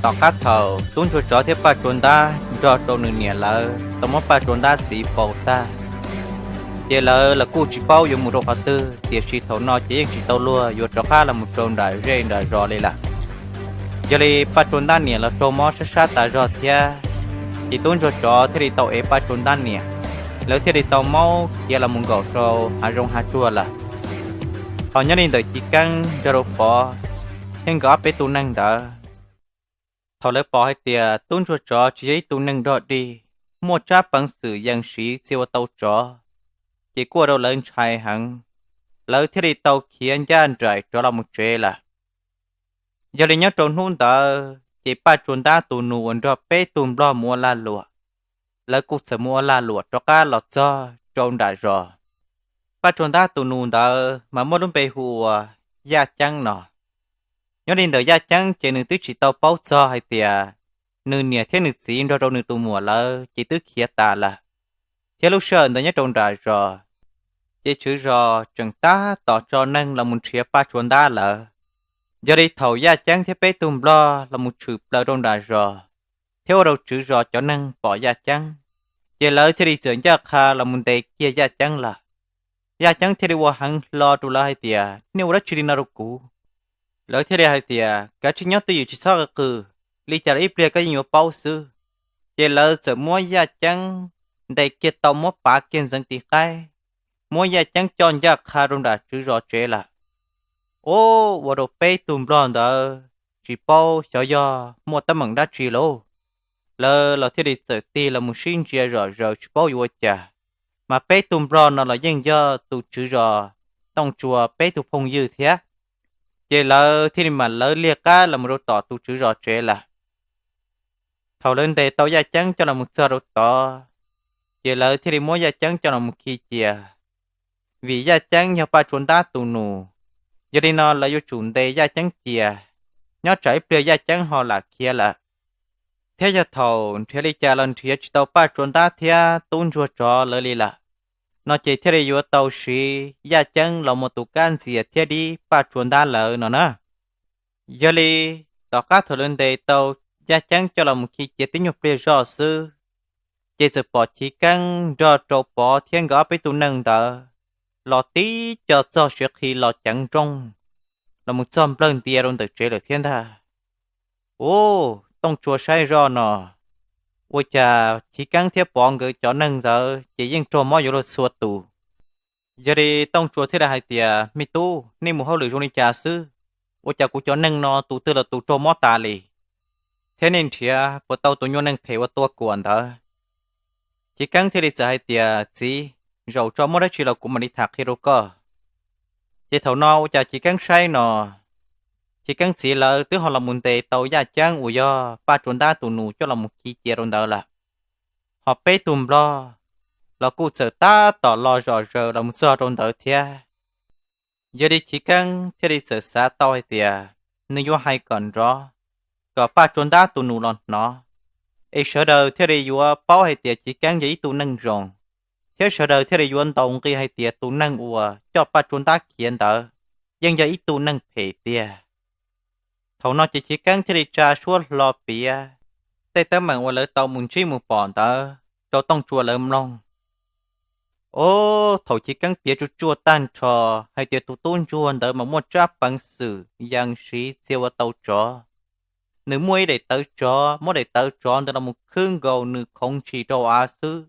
Tom qab thaum tub ntsuag tsov thiab Paj Tsua Ntab nrog rau nws niam lawv tau muab Paj Tsua Ntab txiv pauv tag, ces lawv los kuj tsis paub yuav mus rau qhov twg, tiam sis thaum no ces yeej tsis tau luag yuav rov qab los mus rau nram zej nram zos li lawm. Yog li Paj Tsua Ntab niam los raug mob sab sab tas zog thiab, ces tub ntsuag tsov thiaj li tau ev Paj Tsua Ntab niam, lawv thiaj li tau maub khiav los mus nkaum rau hav zoov hav tsuag lawm. Hos nyob li ntawm Chiv Keeb nrog rau Pov thiab nkawd ob peb tug neeg ntawd, thaum lawv pom hais tias tub ntsuag tsov tsis yog ib tug neeg dog dig, muaj tsab peev xwm yees siv txia ua tau tsov, ces kuj ua rau lawv ntshai heev, lawv thiaj li tau khiav ncaj nraim rov los mus tsev lawm. Yog li nyob rau hnub ntawd ces Paj Tsua Ntab tus nus uas nrog peb tug nplog mus ua lag luam, lawv kuj txawm mus ua lag luam rov qab los txog rau nram zos. Paj Tsua Ntab tus nus ntawd mas muaj lub npe hu ua Yaj Ceeb no. Nyob li ntawm Yaj Ceeb ces nws twb tsis tau paub txog hais tias nws niam thiab nws txiv nrog rau nws tus muam lawv ces twb khiav tas lawm, thiab lub sij hawm ntawd nyob rau nram zos ces tswv zos tseem tab tom tso neeg los mus nrhiav Paj Tsua Ntab lawv. Yog li thaum Yaj Ceeb thiab peb tug nplog los mus tshwm plaws rau nram zos, thiab ua rau tswv zos cov neeg pom Yaj Ceeb, ces lawv thiaj li txawm ncaj qha los mus ntes kiag Yaj Ceeb lawm. Yaj Ceeb thiaj li ua heev hlo rau lawv hais tias, Nej ua dab tsi li no rau kuv? Lawv thiaj li hais tias, Kav tsij nyob twj ywm tsis txhob qw qw, li cas los ib pliag koj yeej yuav paub xwb. Ces lawv txawm muab Yaj Ceeb ntes kiag tau, muab pav kiag ntxeev tis qaib, muab Yaj Ceeb coj ncaj qha rau nram tswv zos tsev lawm. Ub, ua rau peb tug nplog ntawd tsis paub xyov yog muaj teeb meem dab tsi lauj, lawv los thiaj li txawm tig los mus sib ntsia zom zaws tsis paub yuav ua cas. Mas peb tug nplog no los yeej yog tus tswv zos Tooj Tsua peb tug phooj ywg thiab. Ces lawv thiaj li mam lawv liag qab los mus rau tom tus tswv zos tsev lawm. Thaum lawv ntes tau Yaj Ceeb coj los mus txog rau tod, ces lawv thiaj li muab Yaj Ceeb coj los mus khi cia. Vim Yaj Ceeb yog Paj Tsua Ntab tus nus, yog li no lawv yuav tsum ntes Yaj Ceeb cia, nyob tsam ib pliag Yaj Ceeb ho lam khiav lawm. Thiab yog thaum nrhiav li cas los nrhiav tsis tau Paj Tsua Ntab thiab tub ntsuag tsov lawv li lawm, no ces thiaj li yuav tau siv Yaj Ceeb los mus tus kab ntxias thiab dib Paj Tsua Ntab lawv no na. Yog li, tom qab thaum lawv ntes tau Yaj Ceeb coj los mus khi cia tib nyuag pliag zoj xwb, ces txawm pom Chiv Keeb nrog rau Pov thiab nkawd ob peb tug neeg ntawd los tib co txog siav qhi los ceev nrooj los mus txog nplawg ntia rau ntawm tsev lawm thiab ntag. Ub, Tooj Tsua saib zoj no, ua cas Chiv Keeb thiab Pov nkawd cov neeg ntawd ces yeej raug mob yuav luag txhua tus. Yog li Tooj Tsua thiaj li hais tias, Me tub, nej mus hauj lwm zoo li cas xwb? Ua cas kuv cov neeg no tus twg los tus raug mob tas li? Thiab nej nrhiav puas tau tus nyuag neeg phem uas tua kuam ntawd? Chiv Keeb thiaj li txawm hais tias, Txiv, zaum tso muaj dab tsi los kuv mam li tham qhia rau koj. Ces thaum no ua cas Chiv Keeb saib no, Chiv Keeb txiv lawv twb ho los mus ntes tau Yaj Ceeb uas yog Paj Tsua Ntab tus nus coj los mus khi cia rau ntawd lawm. Ho peb tug nplog los kuj txawm tab tom los zom zaws los mus txog rau ntawd thiab. Yog li Chiv Keeb thiaj li txawm xav tau hais tias nws yuav hais kom nrov, kom Paj Tsua Ntab tus nus los hnov, es sawv daws thiaj li yuav paub hais tias Chiv Keeb yog ib tug neeg zoo, thiab sawv daws thiaj li yuav ntaus nqi hais tias tus neeg uas coj Paj Tsua Ntab khiav ntawd yeej yog ib tug neeg phem tiag. Thaum no ces Chiv Keeb thiaj li tsa suab hlo piav tej teeb meem uas lawv tau mus ntsib mus pom ntawd rau Tooj Tsua lawv mloog. Ob, thaum Chiv Keeb piav tsuj tsuaj tag nrho hais tias tus tub ntsuag ntawd mas muaj tsab peev xwm yees siv txia ua tau tsov. Nws muaj ib daim tawv tsov, muab daim tawv tsov ntawd los mus khwb nkaus nws khoov ntshis rau av xwb,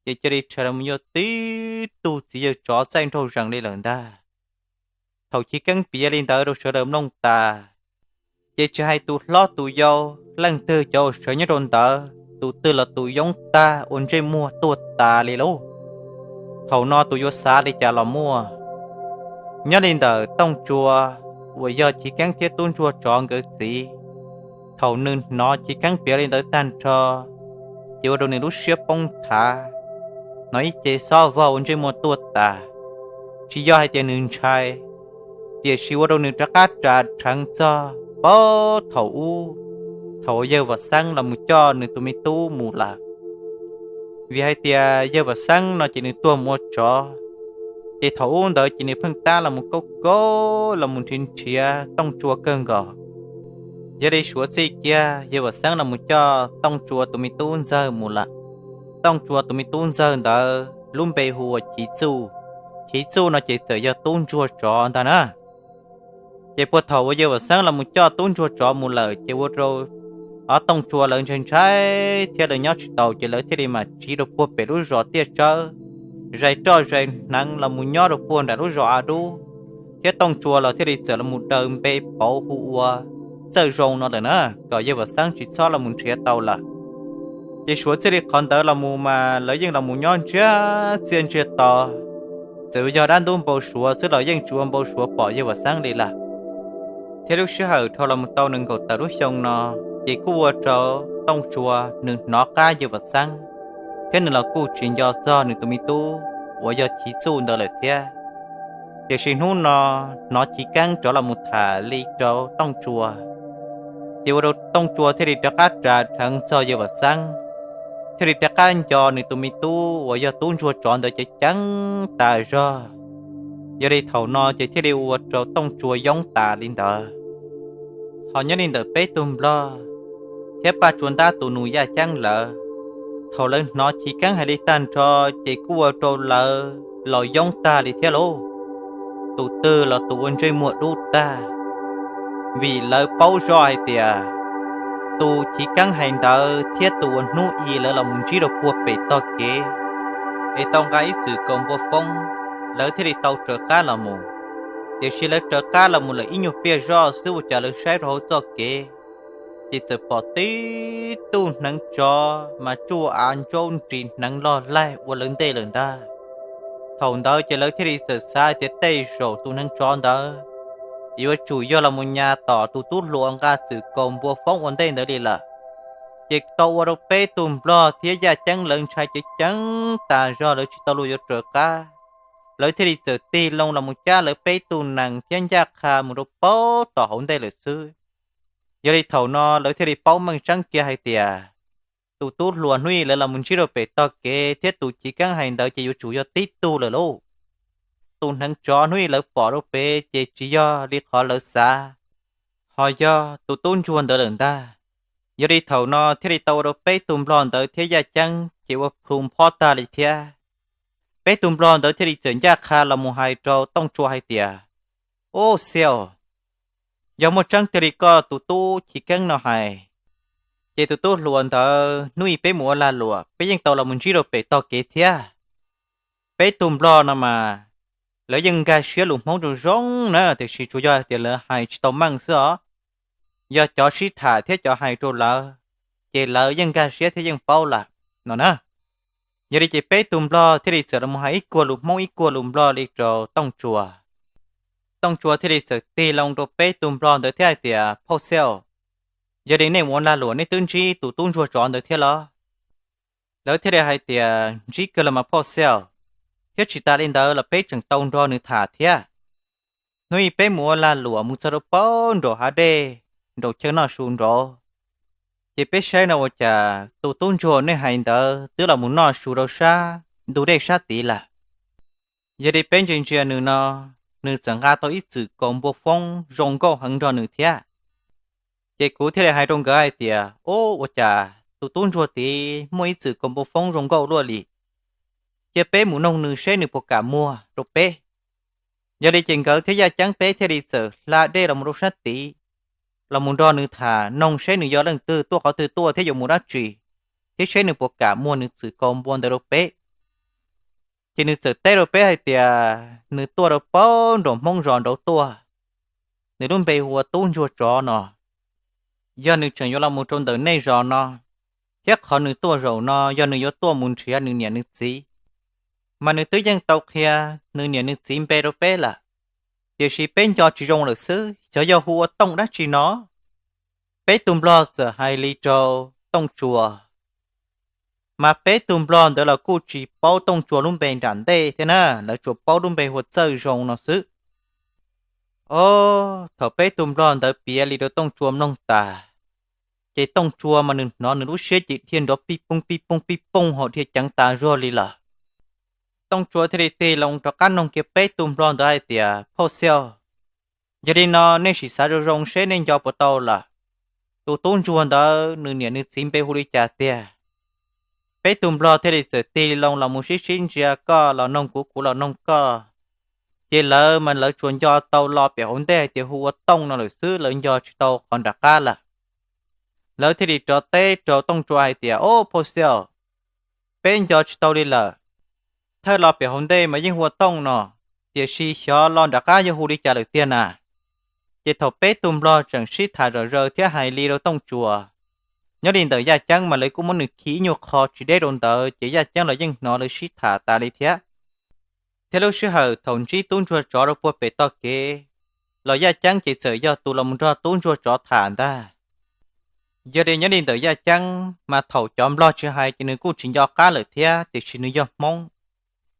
ces cia li tshais los mus yuav tib tug txiv yawg tsov txaij nraug zees li lawm ntag. Thaum Chiv Keeb piav li ntawd rau sawv daws mloog tas, ces tsis hais tus hlob tus yau, leej twg cov uas sawv nyob rau ntawd tus twg los tus yoob tag ua ntsej muag tuag tas li lauj. Thaum no tus yuav xav li cas los muaj. Nyob li ntawm Tooj Tsua uas yog Chiv Keeb thiab tub ntsuag tsov nkawd txiv, thaum nws hnov Chiv Keeb piav li ntawd tag nrho, ces ua rau nws lub siab poob thav, hnov ib ce xob vog ua ntsej muag tuag tas. Tsis yog hais tias nws ntshai, tiam sis ua rau nws rov qab ras rheev txog puag thaum ub, thaum yawg Vam Xeeb los mus coj nws tus me tub mus lawm. Vim hais tias yawg Vam Xeeb no ces nws tuag mus ua tsov, ces thaum ub ntawd ces nws pheej tab los mus kaub kaub los mus nrhiav nrhiav Tooj Tsua kawg nkaus. Yog li suav txij kiag yawg Vam Xeeb los mus coj Tooj Tsua tus me tub ntxawg mus lawm. Tooj Tsua tus me tub ntxawg ntawd lub npe hu ua Chiv Txuj. Chiv Txuj no ces txawm yog tub ntsuag tsov ntag na. Ces puag thaum uas yawg Vam Xeeb los mus coj tub ntsuag tsov mus lawm ces ua rau ob Tooj Tsua lawv ntshai ntshai thiab lawv nyob tsis taus ces lawv thiaj li mam tsiv rau puag pem lub zos Tiaj Tsawb, zais roj zais hneev los mus nyob rau puag nram lub zos A Dub, thiab Tooj Tsua los thiaj li txawm los mus daws npe pauv hu ua Txawj Zoo no lawm na, kom yawg Vam Xeeb tsis txhob los mus nrhiav tau lawm. Ces suav txij li qhov ntawd los mus mas lawv yeej los mus nyob ntsiag txiaj ntsiag to, txawm yog dab ntub npau suav xwb los yeej tsis ua npau suav pom yawg Vam Xeeb li lawm. Thiab lub sij hawm dhau los mus tau nees nkaum tawm lub xyoo no, ces kuj ua rau Tooj Tsua nws hnov qab yawg Vam Xeeb, thiab nws los kuj tsis nco txog nws tus me tub uas yog Chiv Txuj ntawd lawm thiab. Tiam sis hnub no hnov Chiv Keeb rov los mus tham li rau Tooj Tsua, ces ua rau Tooj Tsua thiaj li rov qab ras dheev txog yawg Vam Xeeb, thiaj li rov qab nco nws tus me tub uas yog tub ntsuag tsov ntawd ceev ceev tas zog. Yog li thaum no ces thiaj li ua rau Tooj Tsua yoob tas li ntawd. Ho nyob li ntawm peb tug nplog thiab Paj Tsua Ntab tus nus Yaj Ceeb lawv, thaum lawv hnov Chiv Keeb hais li tag nrho ces kuj ua rau lawv los yoob tag li thiab lauj. Tus twg los tus ua ntsej muag dub tag, vim lawv paub zoj hais tias tus Chiv Keeb hais ntawd thiab tus uas hnub i lawv los mus ntsib rau puag pem tog kev es tau nqa ib txwm kaus npua foob, lawv thiaj li tau raws qab los mus. Tiam sis lawv raws qab los mus lawm ib nyuag pliag zoj xwb ua cas lawv saib rau hauv txoj kev, ces txawm pom tib tug hneev tsov mas tsuj av ntsaub nris hneev log laig ua lawv ntej lawm ntag. Thaum ntawd ces lawv thiaj li txawm xav tias tej zaum tus hneev tsov ntawd yuav tsum yog los mus nyas tom tus tub hluas nqa txwm kaus npua foob ua ntej ntawd li lawm. Ces tau ua rau peb tug nplog thiab Yaj Ceeb lawv ntshai ceev ceev tas zog, lawv tsis tau luag yuav raws qab. Lawv thiaj li txawm tig loo los mus cab lawv peb tug nees thiab ncaj qha mus rau paub tom hauv ntej lawm xwb. Yog li thaum no lawv thiaj li paub meej tseeb kiag hais tias tus tub hluas hnub i lawv los mus ntsib rau pem tog kev thiab tus Chiv Keeb hais ntawd ces yuav tsum yog tib tug lawm lauj. Tus hneev tsov hnub i lawv pom rau pem ces tsis yog li qhov lawv xav, ho yog tus tub ntsuag ntawd lawm ntag. Yog li thaum no thiaj li tau ua rau peb tug nplog ntawd thiab Yaj Ceeb ces ua plhu nphob tag li thiab. Peb tug nplog ntawd thiaj li txawm ncaj qha los mus hais rau Tooj Tsua hais tias, Ub, Xiaus, yog muaj tseeb tiag li koj tus tub Chiv Keeb no hais, ces tus tub hluas ntawd hnub i peb mus ua lag luam peb yeej tau los mus ntsib rau pem tog kev thiab. Peb tug nplog no mas lawv yeej nkag siab lus Hmoob zoo zoo na, tiam sis tsuas yog hais tias lawv hais tsis tau meej xwb os. Yog cov sib tham thiab cov hais rau lawv, ces lawv yeej nkag siab thiab yeej paub lawm no na. Yog li ces peb tug nplog thiaj li txawm los mus hais ib kuag lus Hmoob ib kuag lus nplog li rau Tooj Tsua. Tooj Tsua thiaj li txawm tig loo rau peb tug nplog ntawd thiab hais tias, Phauj Xiaus, yog li nej mus ua lag luam nej twb ntsib tus tub ntsuag tsov ntawd thiab los? Lawv thiaj li hais tias, Ntsib kawg los mas Phauj Xiaus, thiab tsis tas li ntawd los peb tseem tau nrog nws tham thiab. Hnub i peb mus ua lag luam mus txog rau paub nraum hav dej, nraum chaw noj su nraud, ces peb saib no ua cas tus tub ntsuag nej hais ntawd twb los mus noj su rau sab ntug dej sab tid lawm. Yog li peb ntsia ntsia nws no, nws txawm nqa tau ib txwm kaus npua foob zoo nkauj heev nrog nws thiab. Ces kuv thiaj li hais rau nkawd hais tias, Ub, ua cas tus tub ntsuag tid muaj ib txwm kaus npua foob zoo nkauj luaj li. Cia peb mus noog nws seb nws puas kam muag rau peb. Yog li ces nkawd thiab Yaj Ceeb peb thiaj li txawm hla dej los mus rau sab tid, los mus nrog nws tham, noog seb nws yog leej twg, tuaj qhov twg tuaj thiab yuav mus dab tsi, thiab seb nws puas kam muag nws txwm kaus npua ntawd rau peb. Ces nws txawm teb rau peb hais tias nws tuaj rau paub nraum Hmoob zos nraud tuaj, nws lub npe hu ua Tub Ntsuag Tsov no. Yog nws tseem yuav los mus rau ntawm nej zos no, thiab qhov nws tuaj zaum no yog nws yuav tuaj mus nrhiav nws niam nws txiv, mas nws twb yeej tau qhia nws niam nws txiv npe rau peb lawm, tiam sis peb nco tsis zoo lawm xwb, xyov yog hu ua Tooj dab tsi no. Peb tug nplog txawm hais li rau Tooj Tsua, mas peb tug nplog ntawd los kuj tsis paub Tooj Tsua lub npe nram ntej thiab na, lawv tsuas paub lub npe hu ua Txawj Zoo no xwb. Os, thaum peb tug nplog ntawd piav li rau Tooj Tsua mloog tas, ces Tooj Tsua mas nws hnov nws lub siab ces dhia nrov pij pooj pij pooj pij pooj ho dhia ceev tas zog li lawm. Tooj Tsua thiaj li tig loo rov qab noog kiag peb tug nplog ntawd hais tias, Phauj Xiaus, yog li no nej sim xav zoo zoo seb nej nco puas tau lawm. Tus tub ntsuag ntawd nws niam nws txiv npe hu li cas tiag? Peb tug nplog thiaj li txawm tig loo los mus sib sib ntsia, koj los noog kuv, kuv los noog koj. Ces lawv mas lawv tsuas nco tau lo pem hauv ntej hais tias hu ua Tooj no lawm xwb, lawv nco tsis tau qhov nram qab lawm. Lawv thiaj li rov teb rau Tooj Tsua hais tias, Ob, phauj Xiau, peb nco tsis tau li lawm. Thawj lo pem hauv ntej mas yeej hu ua Tooj no, tiam sis xyov lo nram qab yog hu li cas lawm tiag na. Ces thaum peb tug nplog tseem sib tham zom zaws thiab hais li rau Tooj Tsua, nyob li ntawm Yaj Ceeb mas lawv kuj muab nws khi ib nyuag qho tsis deb rau ntawd, ces Yaj Ceeb los yeej hnov lawv sib tham tas li thiab. Thiab lub sij hawm thaum ntsib tub ntsuag tsov rau puag pem toj kev los Yaj Ceeb ces txawm yog tus los mus nrog tub ntsuag tsov tham ntag. Yog li nyob li ntawm Yaj Ceeb mas thaum cov nplog tsis hais ces nws kuj tsis nco qab lawm thiab, tiam sis nws yog Hmoob.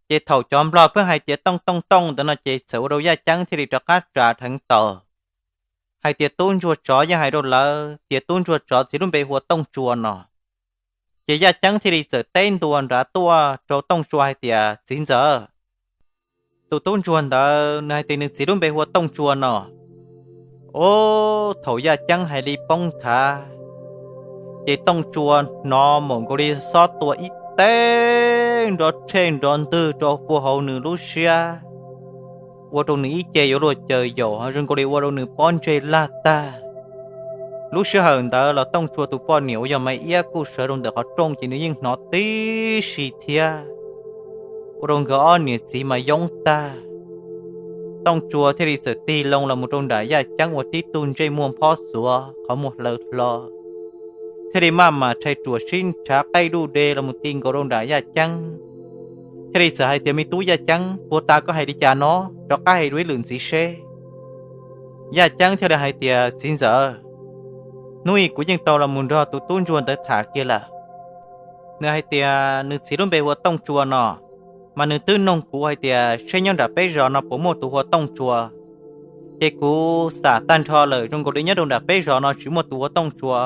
Ces thaum cov nplog pheej hais tias Tooj Tooj Tooj ntawd no ces txawm ua rau Yaj Ceeb thiaj li rov qab ras dheev taus hais tias tub ntsuag tsov yeej hais rau lawv tias tub ntsuag tsov txiv lub npe hu ua Tooj Tsua no. Ces Yaj Ceeb thiaj li txawm teb ntua nrad tuaj rau Tooj Tsua hais tias, Txiv ntxawm, tus tub ntsuag ntawd nws hais tias nws txiv lub npe hu ua Tooj Tsua no. Ob, thaum Yaj Ceeb hais li poob nthav, ces Tooj Tsua hnov mam nkaus li xob tua ib teg nrov rhej nrov ntwg rau puag hauv nws lub siab, ua rau nws ib ce yuav luag caws yaum, ho zoo nkaus li ua rau nws pob ntseg laj tag. Lub sij hawm ntawd los Tooj Tsua tus poj niam uas yog Maiv Iab kuj sawv rau ntawm qhov rooj, ces nws yeej hnov tib si thiab, ua rau nkawd ob niam txiv mas yoob tag. Tooj Tsua thiaj li txawm tig loo los mus rau nram Yaj Ceeb uas tib tug ntsej muag phob xuav, qhov muag hlaw hlo, thiaj li maj mam rhais ruam sib nrhav qaij duj de los mus ti nkaus rau nram Yaj Ceeb, thiaj li txawm hais tias, Me tub Yaj Ceeb, puag ta koj hais li cas no? Rov qab hais dua ib lwm ntxiv seb. Yaj Ceeb thiaj li hais tias, Txiv ntxawm, hnub i kuv yeej tau los mus nrog tus tub ntsuag ntawd tham kiag lawm. Nws hais tias nws txiv lub npe hu ua Tooj Tsua no, mas nws twb noog kuv hais tias seb nyob nram peb zos no puas muaj tus hu ua Tooj Tsua. Ces kuv xam tag nrho lawm, zoo nkaus li nyob rau nram peb zos no tsis muaj tus hu ua Tooj Tsua.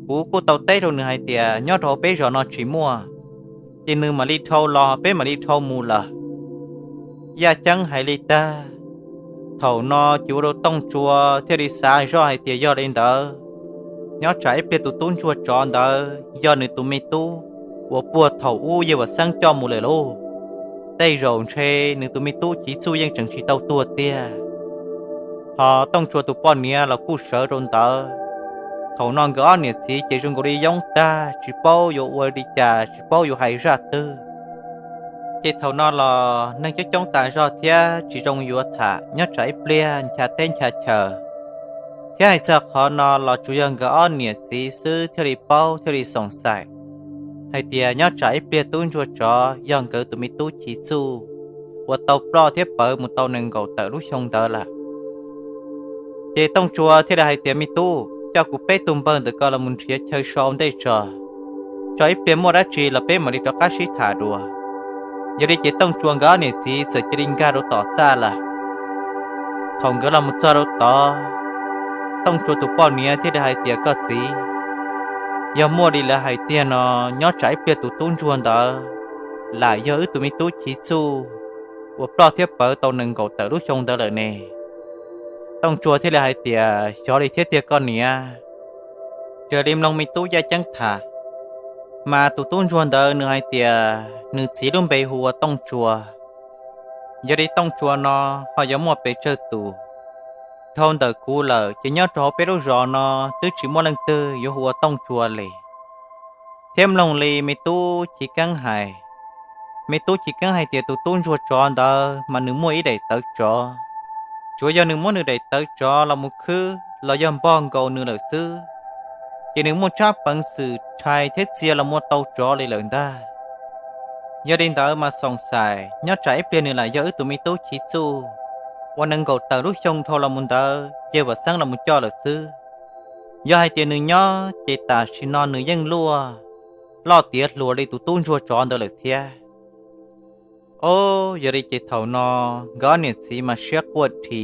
Kuv kuj tau teb rau nws hais tias nyob rau hauv peb zos no tsis muaj, ces nws mam li dhau los peb mam li dhau mus lawm. Yaj Ceeb hais li tag, thaum no ces ua rau Tooj Tsua thiaj li xav zoj hais tias yog li ntawd, nyob tsam ib pliag tus tub ntsuag tsov ntawd yog nws tus me tub uas puag thaum ub Yawg Vam Xeeb coj mus lawm lauj. Tej zaum ntshe nws tus me tub Chiv Txuj yeej tseem tsis tau tuag tiag. Ho Tooj Tsua tus poj niam los kuj sawv rau ntawd. Thaum no nkawd ob niam txiv ces zoo nkaus li yoob tag, tsis paub yuav ua li cas, tsis paub yuav hais zaj twg. Ces thaum no los neeg coob coob tas zog thiab tsis zoo yuav tham, nyob tsam ib pliag ncha teb ncha chaw. Thiab hais txog qhov no los tsuas yog nkawd ob niam txiv xwb thiaj li paub thiaj li xoom xaim hais tias nyob tsam ib pliag tub ntsuag tsov yog nkawd tus me tub Chiv Txuj uas tau ploj thiab pawv mus tau nees nkaum tawm lub xyoo ntawd lawm. Ces Tooj Tsua thiaj li hais tias, Me tub, coj kuv peb tug npawg ntawm ko los mus nrhiav chaw so ua ntej tso, tso ib pliag muaj dab tsi los peb mam li rov qab sib tham dua. Yog li ces Tooj Tsua nkawd ob niam txiv txawm cia li nkag rau tom txaj lawm. Thaum nkawd los mus txog rau tod, Tooj Tsua tus poj niam thiaj li hais tias, Koj txiv, yog muaj li lawv hais tiag no, nyob tsam ib pliag tus tub ntsuag ntawd lam yog wb tus me tub Chiv Txuj uas ploj thiab pawv tau nees nkaum tawm lub xyoo ntawd lawm ne. Tooj Tsua thiaj li hais tias, Xyov li thiab tiag koj niam. Raws li mloog me tub Yaj Ceeb tham, mas tus tub ntsuag ntawd nws hais tias nws txiv lub npe hu ua Tooj Tsua. Yog li Tooj Tsua no ho yuav muaj pes tsawg tus? Dhau ntawm kuv lawm ces nyob rau hauv peb lub zos no twb tsis muaj leej twg yuav hu ua Tooj Tsua li. Thiab mloog li me tub Chiv Keeb hais, me tub Chiv Keeb hais tias tus tub ntsuag tsov ntawd mas nws muaj ib daim tawv tsov. Tsuav yog nws muab nws daim tawv tsov los mus khwb los yog npog nkaus nws lawm xwb, ces nws muaj tsab peev xwm rhais thiab txia los mus tau tsov li lawm ntag. Yog li ntawd mas xoom xaim nyob tsam ib pliag nws lam yog wb tus me tub Chiv Txuj uas nees nkaum tawm lub xyoo dhau los mus ntawd Yawg Vam Xeeb los mus coj lawm xwb. Yog hais tias nws nyob ces tam sim no nws yeej luaj loj tiav hluas li tus tub ntsuag tsov ntawd lawm thiab. Ob, yog li ces thaum no nkawd ob niam txiv mas siab quaj dhi,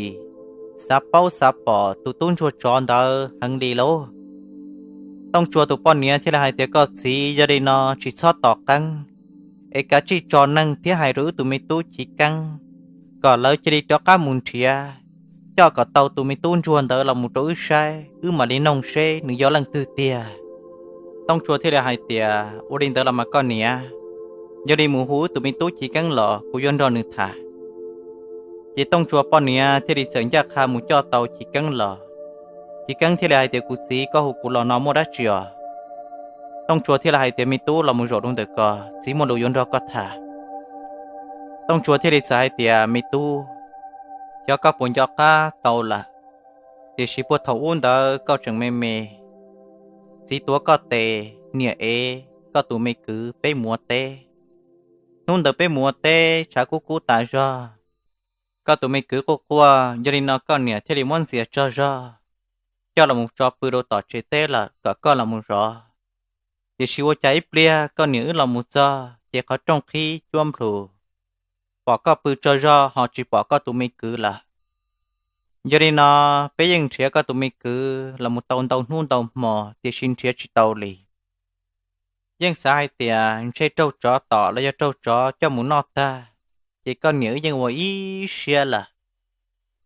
xav paub xav pom tus tub ntsuag tsov ntawd heev li lauj. Tooj Tsua tus poj niam thiaj li hais tias, Koj txiv, yog li no tsis txhob tos qeeb, es kav tsij tso neeg thiab hais rau wb tus me tub Chiv Keeb kom lawv cia li rov qab mus nrhiav, coj kom tau tus me tub ntsuag ntawd los mus rau wb saib, wb mam li noog seb nws yog leej twg tiag. Tooj Tsua thiaj li hais tias, Ua li ntawd los mas koj niam, yog li mus hu wb tus me tub Chiv Keeb los kuv yuav nrog nws tham. Ces Tooj Tsua poj niam thiaj li txawm ncaj qha mus coj tau Chiv Keeb los. Chiv Keeb thiaj li hais tias, Kuv txiv, koj hu kuv los no muaj dab tsi os? Tooj Tsua thiaj li hais tias, Me tub, los mus zaum rau ntawm ko, txiv muaj lus yuav nrog koj tham. Tooj Tsua thiaj li txawm hais tias, Me tub, xyov koj puas nco qab tau lawm, tiam sis puag thaum ub ntawd koj tseem me me, txiv tuav koj tes, niam ev koj tus me kwv peb mus ua teb. Hnub ntawd peb mus ua teb tshav kub kub tas zog, koj tus me kwv quaj quaj, yog li no koj niam thiaj li muab ntxias tsaug zog coj los mus tso pw rau tom tsev teb lawm kom koj los mus zov. Tiam sis ua cas ib pliag koj niam wb los mus txog ces qhov rooj qhib cuab nplhus, pom koj pw tsaug zog ho tsis pom koj tus me kwv lawm. Yog li no peb yeej nrhiav koj tus me kwv los mus tau ntau hnub ntau hmo tiam sis nrhiav tsis tau li. Yeej xav hais tias ntshe raug tsov tom los yog raug tsov coj mus noj tag, ces koj niam wb yeej ua ib siab lawm.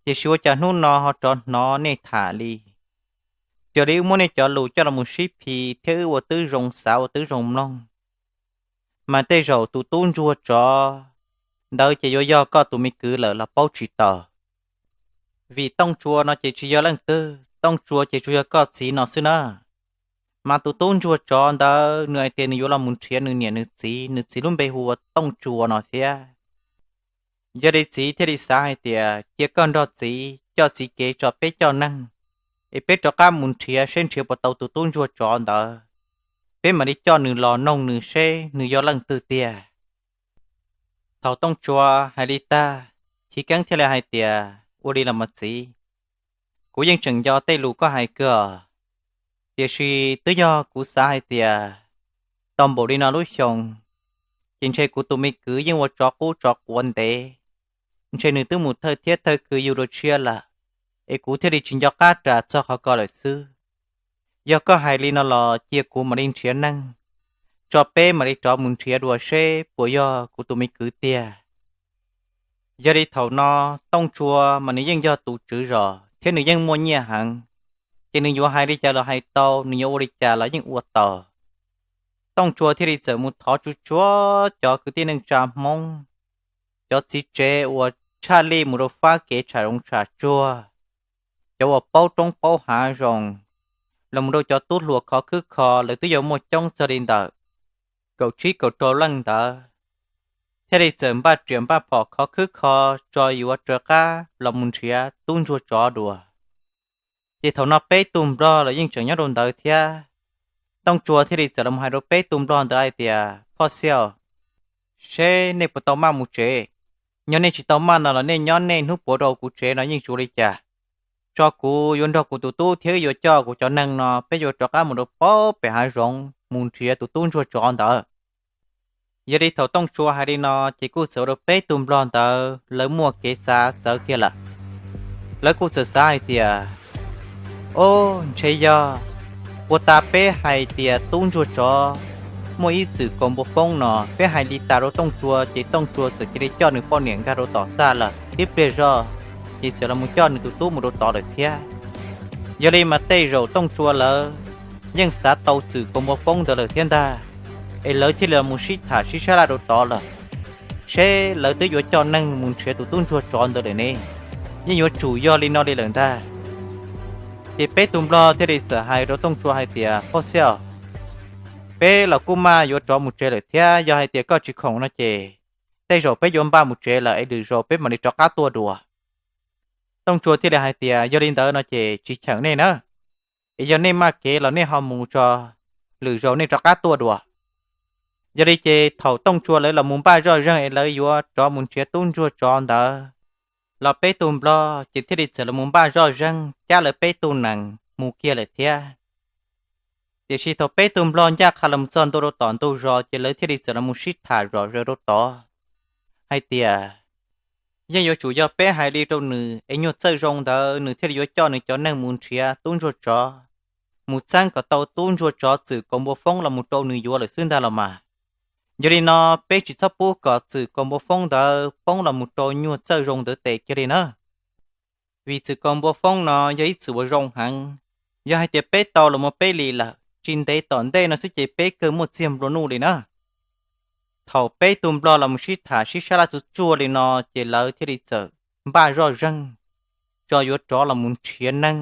Tiam sis ua cas hnub no ho rov hnov nej tham li, raws li wb muab nej cov lus coj los mus sib phim thiab wb ua twb zoo xav ua twb zoo mloog, mas tej zaum tus tub ntsuag tsov ntawd ces yuav yog koj tus me kwv lawm los paub tsis tau. Vim Tooj Tsua no ces tsis yog leej twg, Tooj Tsua ces tsuas yog koj txiv no xwb na. Mas tus tub ntsuag tsov ntawd nws hais tias nws yuav los mus nrhiav nws niam nws txiv, nws txiv lub npe hu ua Tooj Tsua no thiab. Yog li txiv thiaj li xav hais tias cia koj nrog txiv coj txiv kev tso peb coj neeg, es peb rov qab mus nrhiav seb nrhiav puas tau tus tub ntsuag tsov ntawd, peb mam li coj nws los noog nws seb nws yog leej twg tiag. Thaum Tooj Tsua hais li tag, Chiv Keeb thiaj li hais tias, Ua li los mas txiv, kuv yeej tseem nco tej lus koj hais kawg os, tiam sis twb yog kuv xav hais tias tau npaum li no lub xyoo, ces ntshe kuv tus me kwv yeej ua tsov qub tsov quav ntev, ntshe nws twb mus thawj thiab thawj kwv yug dua tshiab lawm, es kuv thiaj li tsis nco qab ras txog qhov ko lawm xwb. Yog koj hais li no los cia kuv mam li nrhiav neeg, tso peb mam li rov mus nrhiav dua seb puas yog kuv tus me kwv tiag. Yog li thaum no Tooj Tsua mas nws yeej yog tus tswv zos thiab nws yeej muaj nyiaj heev, ces nws yuav hais li cas los hais tau, nws yuav ua li cas los yeej ua tau. Tooj Tsua thiaj li txawm mus thov tsuj tsuav cov kwv tij neej tsa Hmoob, cov txiv tsev uas tshaj lij mus rau fab kev tsham zoov tsham tsuag, cov uas paub roob paub hav zoo, los mus rau cov tub hluas khov khwb kho, lawv twb yuav muaj coob txog li ntawm kaum tsib kaum rau leej ntawd, thiaj li txawm npaj riam npaj phom khov khwb kho tso yuav raws qab los mus nrhiav tub ntsuag tsov dua. Ces thaum no peb tug nplog los yeej tseem nyob rau ntawd thiab. Tooj Tsua thiaj li txawm los hais rau peb tug nplog ntawd hais tias, Phoj Xiaj, seb nej puas tau maj mus tsev. Yog nej tsis tau maj no los nej nyob nej hnub puav rau kuv tsev no yeej tsis ua li cas. Tso kuv yuav nrog kuv tus tub thiab wb yuav coj kuv cov neeg no peb yuav rov qab mus rau pem hav zoov mus nrhiav tus tub ntsuag tsov ntawd. Yog li thaum Tooj Tsua hais li no ces kuj txawm ua rau peb tug nplog ntawd lawv muaj kev xav txawv kiag lawm. Lawv kuj txawm xav hais tias, Ob, ntshe yog puag ta peb hais tias tub ntsuag tsov muaj ib txwm kaus npua foob no, peb hais li tas rau Tooj Tsua ces Tooj Tsua txawm cia li coj nws poj niam nkag rau tom txaj lawm, ib pliag zoj ces txawm los mus coj nws tus tub mus rau tod lawm thiab. Yog li mas tej zaum Tooj Tsua lawv yeej xav tau txwm kaus npua foob ntawd lawm thiab ntag, es lawv thiaj li los mus sib tham sib sab laj rau tod lawm, seb lawv twb yuav coj neeg mus nrhiav tus tub ntsuag tsov ntawd lawm ne. Yeej yuav tsum yog li no li lawm ntag. Ces peb tug nplog thiaj li txawm hais rau Tooj Tsua hais tias, Phoj Xiaj, peb los kuj maj yuav rov mus tsev lawm thiab, yog hais tias koj tsis khoom no ces tej zaum peb yuav npaj mus tsev lawm es lwm zaus peb mam li rov qab tuaj dua. Tooj Tsua thiaj li hais tias, Yog li ntawd no ces tsis cheem nej na, es yog nej maj kev los nej ho mus tso, lwm zaus nej rov qab tuaj dua. Yog li ces thaum Tooj Tsua lawv los mus npaj zoj zeeg es lawv yuav rov mus nrhiav tub ntsuag tsov ntawd, los peb tug nplog ces thiaj li txawm los mus npaj zoj zeeg cab lawv peb tug nees mus kiag lawm thiab. Tiam sis thaum peb tug nplog ncaj qha los mus txog ntua rau tom ntug zos ces lawv thiaj li txawm los mus sib tham zom zaws rau tod hais tias, Yeej yuav tsum yog peb hais li rau nws es nyuag txawj zoo ntawd nws thiaj li yuav coj nws cov neeg mus nrhiav tub ntsuag tsov, mus txeeb kom tau tub ntsuag tsov txwm kaus npua foob los mus rau nws yuav lawm xwb ntag los mas. Yog li no peb tsis txhob pub kom txwm kaus npua foob ntawd poob los mus rau nyuag txawj zoo ntawd tes kiag li na. vim txwm kaus npua foob no yog ib txwm uas zoo heev. Yog hais tias peb tau los mus peb li lawm, tsis ntev tom ntej no xwb ces peb kawg muaj txiag nplua nuj li na. Thaum peb tug nplog los mus sib tham sib sab laj txuj tsuag li no, ces lawv thiaj li txawm npaj zoj zeeg tso yuav rov los mus nrhiav neeg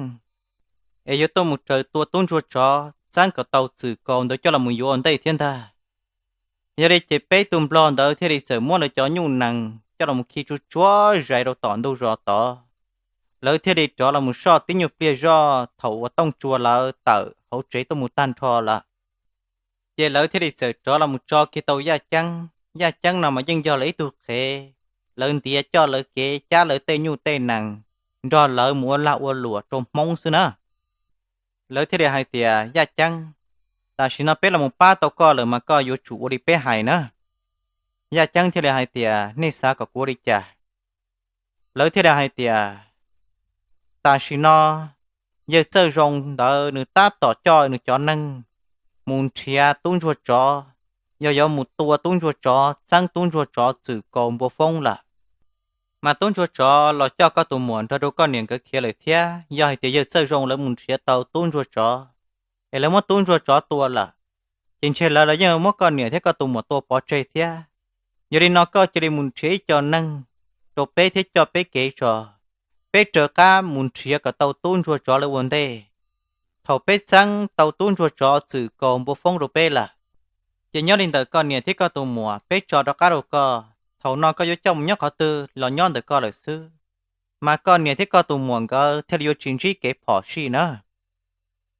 es yuav tuaj mus raws tua tub ntsuag tsov txeeb kom tau txwm kaus ntawd coj los mus yuav ua ntej thiab ntag. Yog li ces peb tug nplog ntawd thiaj li txawm muab lawv cov nyuj nees coj los mus khi tsuj tsuag zais rau tom ntug zos tod. Lawv thiaj li rov los mus soj tib nyuag pliag zoj thaum uas Tooj Tsua lawv tawm hauv tsev tuaj mus tag nrho lawm. Ces lawv thiaj li txawm rov los mus tso kiag tau Yaj Ceeb. Yaj Ceeb no mas yeej yog lawv ib tug qhev, lawv ntiav coj lawv kev cab lawv tej nyuj tej nees nrog lawv mus ua lag ua luam rau Hmoob xwb na. Lawv thiaj li hais tias, Yaj Ceeb, tam sim no peb los mus pab tau koj lawm mas koj yuav tsum ua li peb hais na. Yaj Ceeb thiaj li hais tias, Nej xav kom kuv ua li cas? Lawv thiaj li hais tias, Tam sim no yawg Txawj Zoo ntawd nws tab tom coj nws cov neeg mus nrhiav tub ntsuag tsov, yog yuav mus tua tub ntsuag tsov txeeb tub ntsuag tsov txwm kaus npua foob lawm. Mas tub ntsuag tsov los coj koj tus muam nrog rau koj niam nkawd khiav lawm thiab. Yog hais tias yawg Txawj Zoo lawv mus nrhiav tau tub ntsuag tsov es lawv muab tub ntsuag tsov tua lawm, ces ntshe lawv los yeej muab koj niam thiab koj tus muam tua pov tseg thiab. Yog li no koj cia li mus nrhiav ib co neeg rau peb thiab coj peb kev tso, peb raws qab mus nrhiav kom tau tub ntsuag tsov lawv ua ntej. Thaum peb txeeb tau tub ntsuag tsov txwm kaus npua foob rau peb lawm, ces nyob li ntawm koj niam thiab koj tus muam peb tso rov qab rau koj. Thaum no koj yuav coj mus nyob qhov twg los nyob ntawm koj lawm xwb, mas koj niam thiab koj tus muam nkawd thiaj li yuav tsis ntsib kev phom sij na.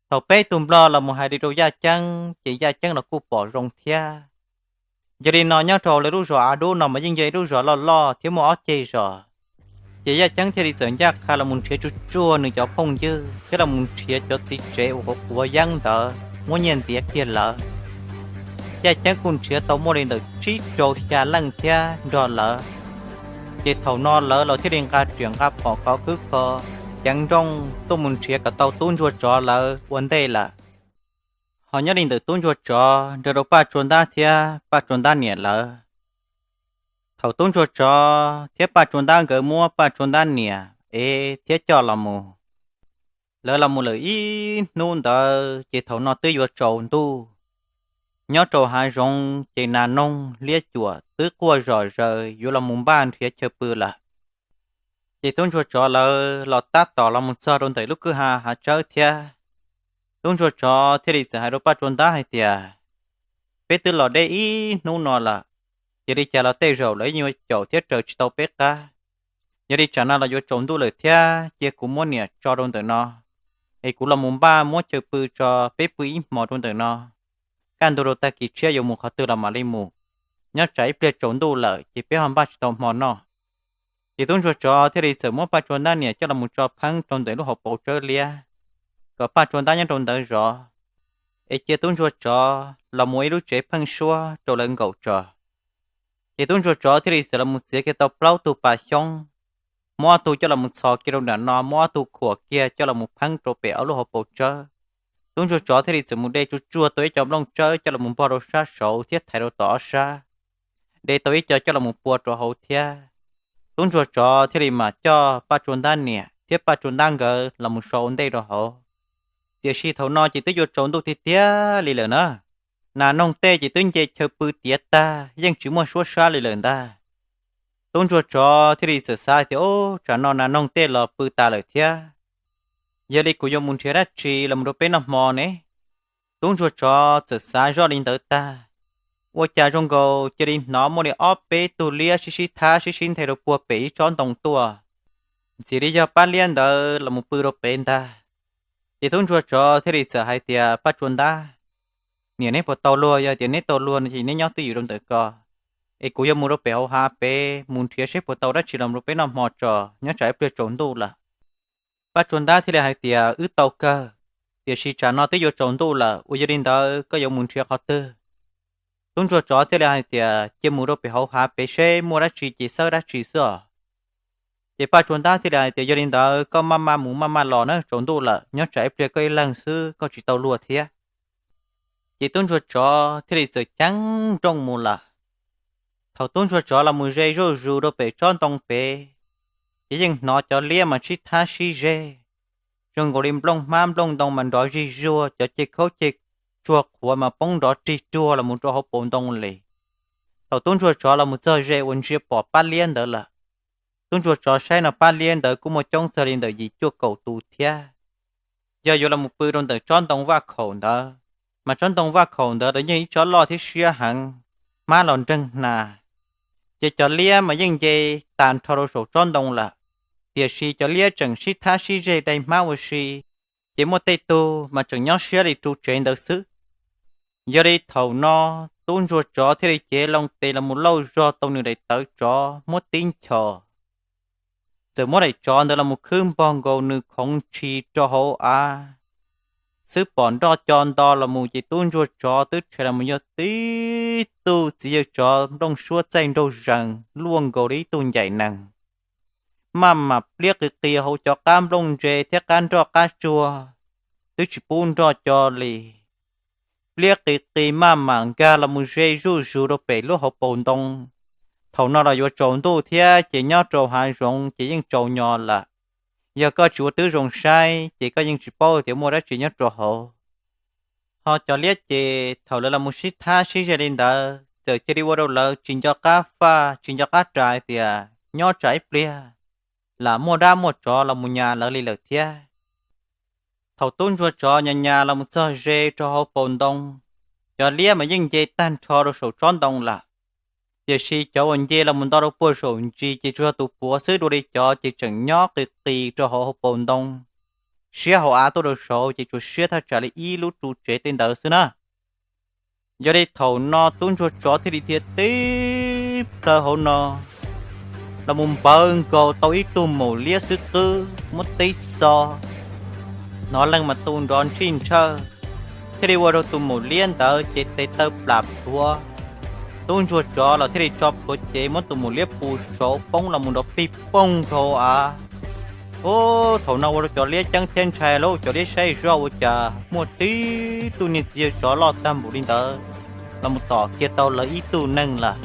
Thaum peb tug nplog los mus hais li rau Yaj Ceeb ces Yaj Ceeb los kuj pom zoo thiab. Yog li no nyob rau lawv lub zos Av Dub no mas yeej yog ib lub zos loj loj thiab muaj ob ceg zos. Ces Yaj Ceeb thiaj li txawm ncaj qha los mus nrhiav tsuj tsuag nws cov phooj ywg thiab los mus nrhiav cov txiv tsev uas qhuav qhuav yeeb ntawd muab nyiaj ntiav kiag lawv. Yaj Ceeb kuj nrhiav tau muaj li ntawm tsib rau xya leej thiab nrog lawv. Ces thaum no lawv los thiaj li nqa riam nqa phom khov khwb kho ceev nrooj tuaj mus nrhiav kom tau tub ntsuag tsov lawv ua ntej lawm. Ho nyob li ntawm tub ntsuag tsov nrog rau Paj Tsua Ntab thiab Paj Tsua Ntab niam lawv, thaum tub ntsuag tsov thiab Paj Tsua Ntab nkawd muab Paj Tsua Ntab niam ev thiab coj los mus, lawv los mus lawm ib hnub ntawd ces thaum no twb yuav tsaus ntuj. Nyob rau hav zoov ces nas noog liab cuam twb quaj zom zaws yuav los mus npaj nrhiav chaw pw lawm. Ces tub ntsuag tsov lawv los tab tom los mus txog rau ntawm lub kwj ha hav tsawb thiab. Tub ntsuag tsov thiaj li txawm hais rau Paj Tsua Ntab hais tias, Peb twb los deb ib hnub no lawm, cia li cas los tej zaum lawv yuav caum thiab raws tsis tau peb qab. Yog li tsam no los yuav tsaus ntuj lawm thiab, cia kuv muab niam tso rau ntawm no, es kuv los mus npaj muab chaw pw tso, peb pw ib hmos rau ntawm no. Kaj ntug rau tag kis tshiab yuav mus qhov twg los mam li mus, nyob tsam ib pliag tsaus ntuj lawm ces peb ho npaj tsis tau hmo noj. Ces tub ntsuag tsov thiaj li txawm muab Paj Tsua Ntab niam coj los mus tso pheeb rau ntawm lub hauv paus tsawb liab, kom Paj Tsua Ntab nyob rau ntawd zov, es cia tub ntsuag tsov los mus ib lub tsev pheeb suab rau lawv nkaum tso. Ces tub ntsuag tsov thiaj li txawm los mus txiav kiag tau plaub tug pas xyoob, muab ob tug coj los mus txhos kiag rau nram no, muab ob tug khuam kiag coj los mus pheeb rau pem ob lub hauv paus tsawb. Tub ntsuag tsov thiaj li txawm mus de tsuj tsuag tau ib co nplooj tsawb coj los mus npog rau sab saud thiab thaiv rau tom ob sab, de tau ib co coj los mus pua rau hauv thiab. Tub ntsuag tsov thiaj li mam coj Paj Tsua Ntab niam thiab Paj Tsua Ntab nkawd los mus so ua ntej rau hauv. Tiam sis thaum no ces twb yuav tsaus ntuj tiag tiag li lawm na. Nas noog tej ces twb nce chaw pw tiav tag, yeej tsis muaj suab sab li lawm ntag. Tub ntsuag tsov thiaj li txawm xav tias, Ub, tsam no nas noog tej los pw tas lawm thiab. Yog li kuv yuav mus nrhiav dab tsi los mus rau peb noj hmo ne? Tub ntsuag tsov txawm xav zoj li ntawd tag, ua cas zoo nkaus cia li hnov muaj li ob peb tug liab sib sib thab sib sib nthe rau puag pem ib tsob ntoo tuaj, ntxim li yog pab liab ntawd los mus pw rau pem ntag. Ces tub ntsuag tsov thiaj li txawm hais tias, Paj Tsua Ntab, niam neb puas tau luag? Yog tias neb tau luag no ces neb nyob twj ywm rau ntawm ko, es kuv yuav mus rau pem hauv hav pem mus nrhiav seb puas tau dab tsi los rau peb noj hmo tso, nyob tsam ib pliag tsaus ntuj lawm. Paj Tsua Ntab thiaj li hais tias, Wb tau kawg, tiam sis tsam no twb yuav tsaus ntuj lawm, uas yog li ntawd koj yuav mus nrhiav qhov twg? Tub ntsuag tsov thiaj li hais tias, Cia mus rau pem hauv hav pem seb muaj dab tsi ces xawb dab tsi xwb os. Ces Paj Tsua Ntab thiaj li hais tias, Yog li ntawd koj maj maj mus maj maj los na, tsaus ntuj lawm, nyob tsam ib pliag koj ib leeg xwb koj tsis tau luag thiab. Ces tub ntsuag tsov thiaj li txawm ceev nrooj mus lawm. Thaum tub ntsuag tsov los mus ze zuj zus rau pem tsob ntoo pem, ces yeej hnov cov liab mas sib thab sib zeg, zoo nkaus li nplooj hmab nplooj ntoo mas nrov zig zuag, cov ceg khaub ceg tsuag qhuav mas poob nrov rig ruag los mus rau hauv paus ntoo li. Thaum tub ntsuag tsov los mus txog ze uas ntsia pom pab liab ntawd lawm, tub ntsuag tsov saib no pab liab ntawd kuj muaj coob txog li ntawm yim cuaj kaum tus thiab. Yog yuav los mus pw rau ntawm tsob ntoo vaj khaum ntawd, mas tsob ntoo vaj khaum ntawd los yeej ib tsob loj thiab siab heev, hmab los nreeg hna. Ces cov liab mas yeej nce tag nrho rau saum tsob ntoo lawm, tiam sis cov liab tseem sib thab sib zeg dai hmab ua si, ces muaj tej tug mas tseem nyob siab li ru tsev ntawd xwb. Yog li thaum no, tub ntsuag tsov thiaj li cev loo tes los mus lauj zog tau nws daim tawv tsov muab tib nchos. Txawm muab daim tsov ntawd los mus khwb npog nkaus nws khoov ntshis rau hauv av, xwb pom nroj co nto los mus ces tub ntsuag tsov twb rhais los mus yog tib tug txiv yawg tsov nplooj suab txaij nraug zees luaj nkaus li ib tug ncaim nees, maj mam pliab qis qis hauv cov qab nplooj ntse thiab qab nroj qab tsuag, twb tsis pub nroj co li. Pliab qis qis maj mam nkag los mus ze zuj zus rau pem lub hauv paus ntoo. Thaum no los yuav tsaus ntuj thiab ces nyob rau hav zoov ces yeej tsaus nyo lawm. Yog koj tsis ua tib zoo saib ces koj yeej tsis paub tias muaj dab tsi nyob rau hauv. Ho cov liab ces thaum lawv los mus sib thab sib ze li ntawd txawm cia li ua rau lawv tsis nco qab faj tsis nco qab ras hais tias nyob tsam ib pliag lam muaj dab muaj tsov los mus nyas lawv li lawm thiab. Thaum tub ntsuag tsov nyas nyas los mus txog ze rau hauv paus ntoo, cov liab mas yeej nce tag nrho rau saum tsob ntoo lawm. Tiam sis cov uas nce los mus nto rau puag saum ntsis ces tsuas yog tus puav xwb, dua li cov ces tseem nyob qis qis rau hauv hauv paus ntoo, siab hauv av tuaj rau saud ces tsuas siab thaj tsam li ib lub ru tsev tej ntawd xwb na. Yog li thaum no tub ntsuag tsov thiaj li dhia tib plhaw hauv no los mus npawv nkaus tau ib tug maum liab xwb qwb muab tib xo, hnov leej mas tu nrov ntsij ntshaw, thiaj li ua rau tus maum liab ntawd ces tes taw plam plhuav. Tub ntsuag tsov los thiaj li tso plhuav cev muab tus maum liab pus saud poob los mus nrov pig poog rau av. Ub, thaum no ua rau cov liab ceeb thiab ntshai lauj, cov liab saib zoj ua cas muaj tib tug niag txiv yawg tsov loj tag npaum li ntawd los mus tom kiag tau lawv ib tug neeg lawm.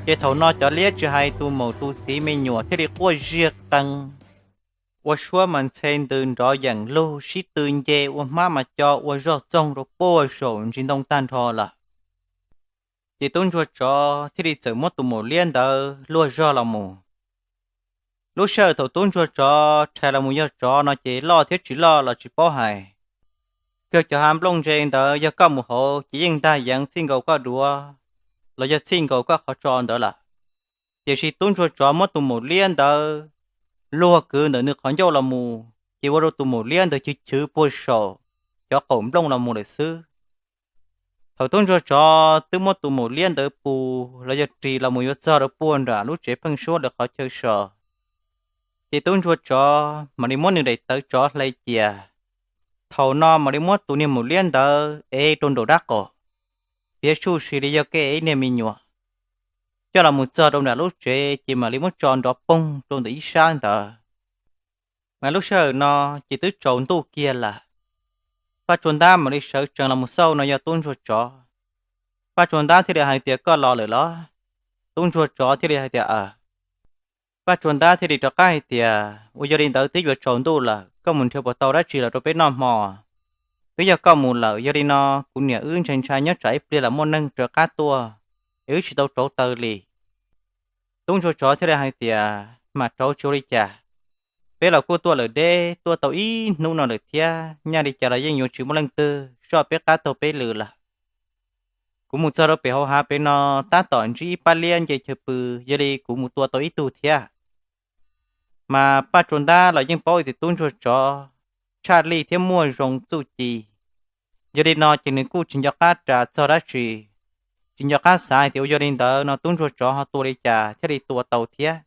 Ces thaum no cov liab tsis hais tus maum tus txiv me nyuam thiaj li quaj ziag qees, ua suab mas ntxhe ntws nrov yeem lug, sib tw nce ua hmab mas co ua zoj txoog rau puag saum ntsis ntoo tag nrho lawm. Ces tub ntsuag tsov thiaj li txawm muab tus maum liab ntawd luag zog los mus. Lub sij hawm thaum tub ntsuag tsov rhais los mus yog tsov no ces loj thiab tsis loj los tsis paub hais. Kawg cov hav nplooj ntse ntawd yog koj mus hauv ces yeej ntag yeev txij nkaus koj duav los yog txij nkaus koj qhov tso ntawd lawm. Tiam sis tub ntsuag tsov muab tus maum liab ntawd luag kwv ntawm nws qhov ncauj los mus ces ua rau tus maum liab ntawd chwv chwv puag saum cov qaum nplooj los mus lawm xwb. Thaum tub ntsuag tsov twb muab tus maum liab ntawd pus los yog ris los mus yuav txog rau puag nram lub tsev pheeb suab lawv qhov chaw so, ces tub ntsuag tsov mam li muab nws daim tawv tsov hle cia. Thaum no mam li muab tus niag maum liab ntawd ev rau nraum dab qaum, piav suj si li yog kev ev ib niag me nyuam, coj los mus txog rau nram lub tsev ces mam li muab tso nrov poog rau ntawm ib sab ntawd. Mas lub sij hawm no ces twb tsaus ntuj kiag lawm. Paj Tsua Ntab mam li sawv tsees los mus xauj no yog tub ntsuag tsov. Paj Tsua Ntab thiaj li hais tias, koj los lawm los? Tub ntsuag tsov thiaj li hais tias, aw. Paj Tsua Ntab thiaj li rov qab hais tias, ua yog li ntawd twb yuav tsaus ntuj lawm, koj mus nrhiav puas tau dab tsi los rau peb noj hmo? Twb yog koj mus lawm, yog li no kuv niam wb ntshai ntshai nyob tsam ib pliag los muaj neeg raws qab tuaj es wb tsis tau rauv taws li. Tub ntsuag tsov thiaj li hais tias, mam rauv tsis ua li cas. Peb los kuj tuaj lawm deb, tuaj tau ib hnub no lawm thiab, nyaj li cas los yeej yuav tsis muaj leej twg soj peb qab taug peb lw lawm. Kuv mus txog rau pem hauv hav pem no tab tom ntsib ib pab liab nce chaw pw, yog li kuv mus tua tau ib tug thiab. Mas Paj Tsua Ntab los yeej paub tias tub ntsuag tsov tshaj lij thiab muaj zoo txuj ci, yog li no ces nws kuj tsis nco qab ras txog dab tsi, tsis nco qab xav hais tias ua yog li ntawd no tub ntsuag tsov ho tua li cas thiaj li tua tau thiab.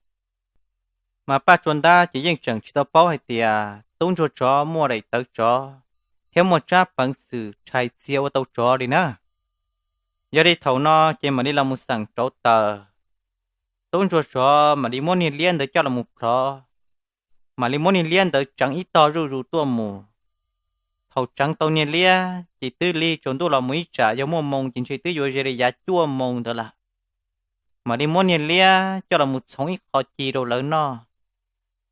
Mas Paj Tsua Ntab ces yeej tseem tsis tau paub hais tias tub ntsuag tsov muaj daim tawv tsov thiab muaj tsab peev xwm rhais txia ua tau tsov li na. Yog li thaum no ces mam li los mus xeem rauv taws. Tub ntsuag tsov mam li muab niag liab ntawd coj los mus plhov, mam li muab niag liab ntawd tseev ib tog zuj zus tuaj mus. Thaum tseev tau niag liab ces twb lig tsaus ntuj los mus ib tsam, yog muaj moo ces ntshe twb yuav ze li yav cuaj moo ntawd lawm. Mam li muab niag liab coj los mus txhoov ib qho ci rau lawv noj.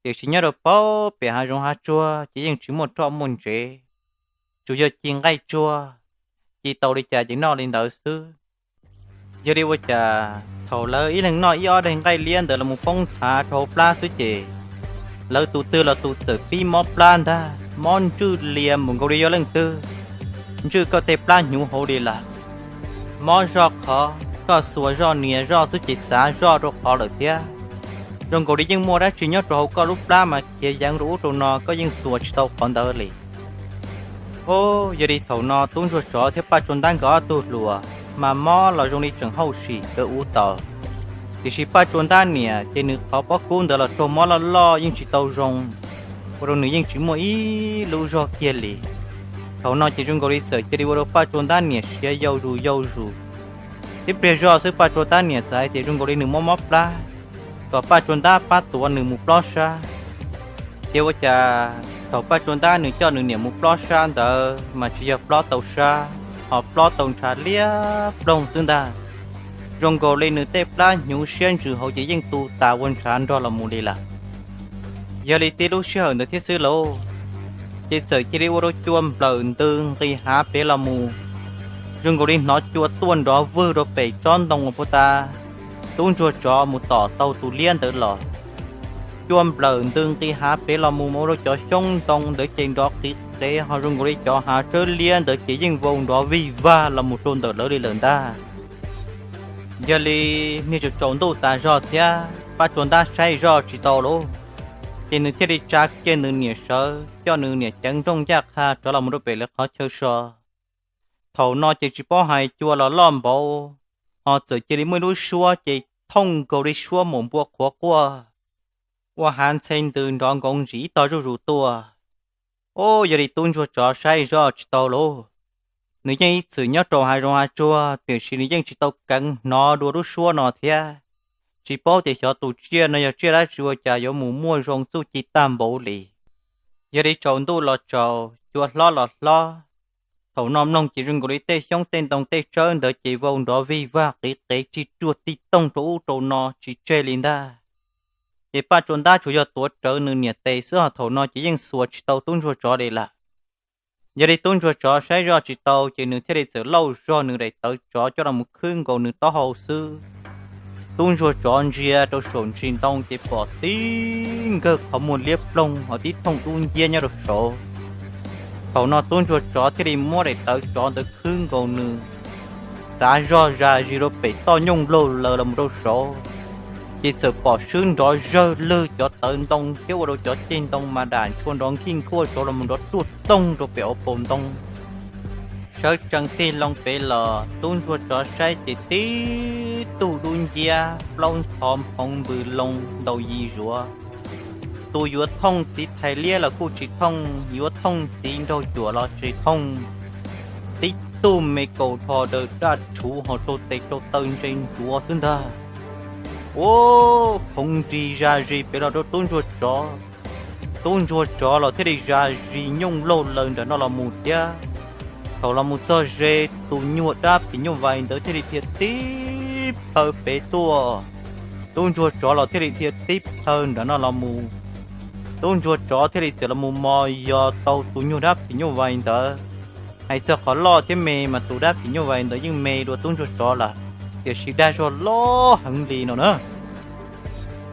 Tiam sis nyob rau pem hav zoov hav tsuag ces yeej tsis muaj roj muaj ntsev, tsuas yog ci nqaij tsuag, ci tau li cas ces noj li ntawd xwb. Yog li ua cas thaum lawv ib leeg noj ib ob daig nqaij liab ntawd los mus poob nthav rau hauv plab xwb ces lawv tus twg los tus txawm pib mob plab ntag, mob ntswj lias mus nkaus li yog leej twg ntswj koj tej plab hnyuv hauv li lawm. Mob zoj qhov koj xuas zoj nias zoj xwb ces txav zoj rau qhov lawm thiab. Zoo nkaus li yeej muaj dab tsi nyob rau hauv koj lub plab mas khiav yeev rau ub rau no, koj yeej xuas tsis tau qhov ntawd li. Ub, yog li thaum no tub ntsuag tsov thiab Paj Tsua Ntab nkawd ob tug hluas mas mob los zoo li tseem hauj sim nkawd ua tau. Tiam sis Paj Tsua Ntab niam ces nws qhov pob kub ntawd los raug mob loj loj yeej tsis tau zoo, ua rau nws yeej tsis muaj ib lub zog kiag li. Thaum no ces zoo nkaus li txawm cia li ua rau Paj Tsua Ntab niam siav yau zus yau zus. Tib pliag zoj xwb Paj Tsua Ntab niam txawm hais tias zoo nkaus li nws mob mob plab, kom Paj Tsua Ntab pab tuav nws mus plob sab. Ces ua cas thaum Paj Tsua Ntab nws coj nws niam mus plob sab ntawd mas tsis yog plob tau sab, ho plob tau ntshav liab ploog xwb ntag. Zoo nkaus li nws tej plab hnyuv siab ntsws hauv ces yeej tu tas ua ntshav nrog los mus li lawm. Yog li tib lub sij hawm ntawd thiab xwb lauj, ces txawm cia li ua rau cua nplawm ntws nqis hav pem los mus. Zoo nkaus li hnov cua tuaj nrov vwg rau pem tsob ntoo uas puag ta tub ntsuag tsov mus tom tau tus liab ntawd los. Cua nplawm ntws nqis hav pem los mus ua rau cov xyoob ntoo ntawd ces nrov qiv qev, ho zoo nkaus li cov hav tsawb liab ntawd ces yeej vau nrov vij vag los mus rau ntawm lawv li lawm ntag. Yog li niag tsaus tsaus ntuj tas zog thiab Paj Tsua Ntab saib zoj tsis tau lauj, ces nws thiaj li tsa kiag nws niam sawv, coj nws niam ceev nrooj ncaj qha rov los mus rau pem lawv qhov chaw so. Thaum no ces tsis paub hais cua los loj npaum, ho txawm cia li muaj ib lub suab ces thooj nkaus li suab maum npua qhuav quaj, ua hav ntxhe ntws nrov nkoov ntsis ib tog zuj zus tuaj. Ub, yog li tub ntsuag tsov saib zoj tsis tau lauj, nws yeej ib txwm nyob rau hav zoov hav tsuag tiam sis nws yeej tsis tau keev hnov dua lub suab no thiab. Tsis paub tias xyov tus tsiaj no yog tsiaj dab tsi ua cas yuav mus muaj zoo txuj ci tag npaum li. Yog li tsaus ntuj los tsaus, cua hlob los hlob, thaum no mloog ces zoo nkaus li tej xyoob tej ntoo tej tsawb ntawd ces vau nrov vij vag qiv qev rig ruaj tij toog rau ub rau no tsis tseg li ntag. Ces Paj Tsua Ntab tsuas yog tuav rawv nws niam tes xwb, ho thaum no ces yeej xuas tsis tau tub ntsuag tsov li lawm. Yog li tub ntsuag tsov saib zoj tsis tau ces nws thiaj li txawm lauj zog nws daim tawv tsov coj los mus khwb nkaus nws taub hau xwb. Tub ntsuag tsov ntsia rau saum ntsis ntoo ces pom tib nkawg qhov muag liab ploog ho tib thooj dub nciab nyob rau saud. Thaum no tub ntsuag tsov thiaj li muab daim tawv tsov ntawd khwb nkaus nws, txav zog zas zis rau pem toj nyooj laug laws los mus rau saud, ces txawm pom swb nrov zawg lwg cov tawv ntoo thiab ua rau cov ceg ntoo mas dam ntshua nrov nkij nkuaj saud los mus nrov ruaj toog rau pem hauv paus ntoo. Sawv tsees tig loo pem los tub ntsuag tsov saib ces tib tug dub nciab plaub ntxhov nphoov npws loo ntau yi zuav. Tus yuav thooj txiv thais liab los kuj tsis thooj, yuav thooj txiv nraug cuam los tsis thooj. Tib tug me kaus dhos daws daj rhuv ho rau tes rau taw ntse ntsuav xwb ntag. Ua khoov nrig zas zis pem los rau tub ntsuag tsov. Tub ntsuag tsov los thiaj li zas zis nyooj laug laws nram no los mus thiab. Thaum los mus txog ze, tus nyuag dab phim nyuj vais ntawd thiaj li dhia tib plhaw pem tuaj. Tub ntsuag tsov los thiaj li dhia tib plhaw nram no los mus. Tub ntsuag tsov thiaj li txawm los mus mos yos tau tus nyuag dab phim nyuj vais ntawd. Hais txog qhov loj thiab me mas tus dab phim nyuj vais ntawd yeej me dua tub ntsuag tsov lawm, tiam sis dag zog loj heev li no na.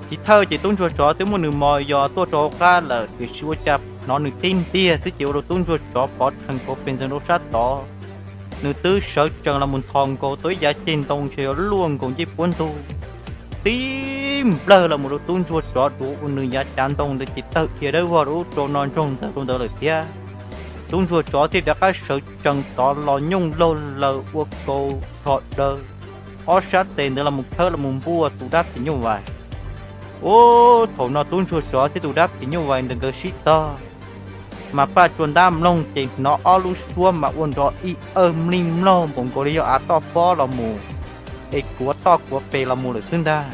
Chiv thawj ces tub ntsuag tsov twb muab nws mos yos tuaj rau hauv qab lawm, tiam sis ua cas hnov nws tib ntiag xwb ces ua rau tub ntsuag tsov pov rhees pauv pes ntxeev rau sab tod. Nws twb sawv tsees los mus nthos nkaus tau ib yav ceg ntoo ntshe yuav luaj nkaus ncej puab ntug, tib nplawg los mus rau tub ntsuag tsov duav ua nws yav cav ntoo ntawd ces tawg dhia dawb vog rau ub rau no ntsoog ntxaws rau ntawd lawm thiab. Tub ntsuag tsov thiaj rov qab sawv tsees tod los nyooj laug laws ua kaus dhos daws, ob sab tes ntawd los mus khawb los mus npuaj tus dab phim nyuj vais. Ub, thaum no tub ntsuag tsov thiab tus dab phim nyuj vais ntawd nkawd sib tog, mas Paj Tsua Ntab mloog ces hnov ob lub suab mas ua nrov ib awg mlig mlog npaum nkaus li yog av toj pob los mus, es kuav toj kuav pes los mus lawm xwb ntag.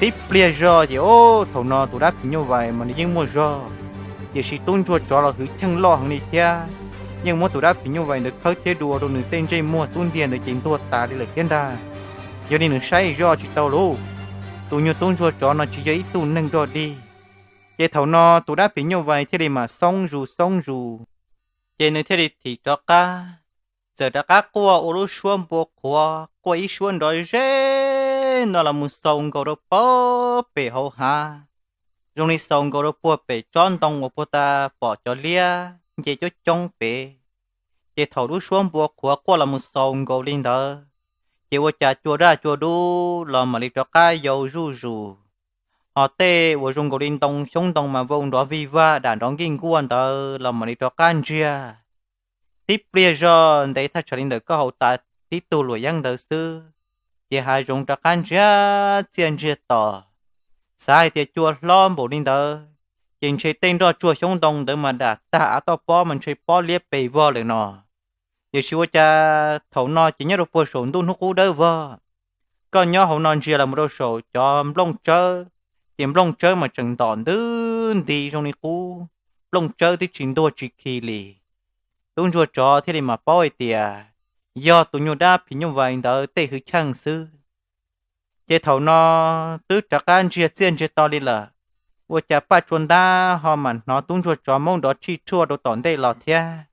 Tib pliag zog ces ub, thaum no tus dab phim nyuj vais mas nws yeej muaj zog, tiam sis tub ntsuag tsov los hwv cheej loj heev li thiab, yeej muab tus dab phim nyuj vais ntawd khawb thiab dua rau nws tej ntsej muag xub ntiag ntawd ces ntuag tas li lawm thiab ntag. Yog li nws saib zoj tsis tau lauj, tus nyuag tub ntsuag tsov no tsis yog ib tug neeg dog dig, Ces thaum no tus dab phim nyuj vais thiaj li mam xoob zus xoob zus, ces nws thiaj li thim rov qab, txawm rov qab quaj ua lub suab npua qhuav, quaj ib suab nrov zeb no los mus xaus nkaus rau pem hauv hav, zoo li xaus nkaus rau puag pem tsob ntoo uas puag ta pom cov liab nce coob coob pem. Ces thaum lub suab npua qhuav quaj los mus xaus nkaus li ntawd, ces ua cas cua daj cua dub los mam li rov qab yau zuj zus, ho tej uas zoo nkaus li ntoo xyoob ntoo mas vau nrov vij vaj dam nrov nkij nkuaj ntawd los mam li rov qab ntsiag. Tib pliag zog ntev thaj tsam li ntawm koj haus tas tib tug luam yeeb ntawd xwb, ces hav zoov rov qab ntsiag txiaj ntsiag to. Xav hais tias cua hlob npaum li ntawd, ces ntshe tej nroj tsuag xyoob ntoo ntawd mas dam tag av toj pob mas ntshe pob liab pes vog lawm no. Tiam sis ua cas thaum no ces nyob rau puag saum ntuj hnub qub dawb vog, koj nyob hauv no ntsia los mus rau saum cov nplooj tsawb, ces nplooj tsawb mas tseem ntom ntub nti zoo li qub, nplooj tsawb twb tsis ntuag tsis khi li. Tub ntsuag tsov thiaj li mam paub hais tias yog tus nyuag dab phim nyuj vais ntawd tej hwj chim xwb. Ces thaum no twb rov qab ntsiag txiaj ntsiag to li lawm, ua cas Paj Tsua Ntab ho mam hnov tub ntsuag tsov maub nrov tshij tshuaj rau tom ntej los thiab.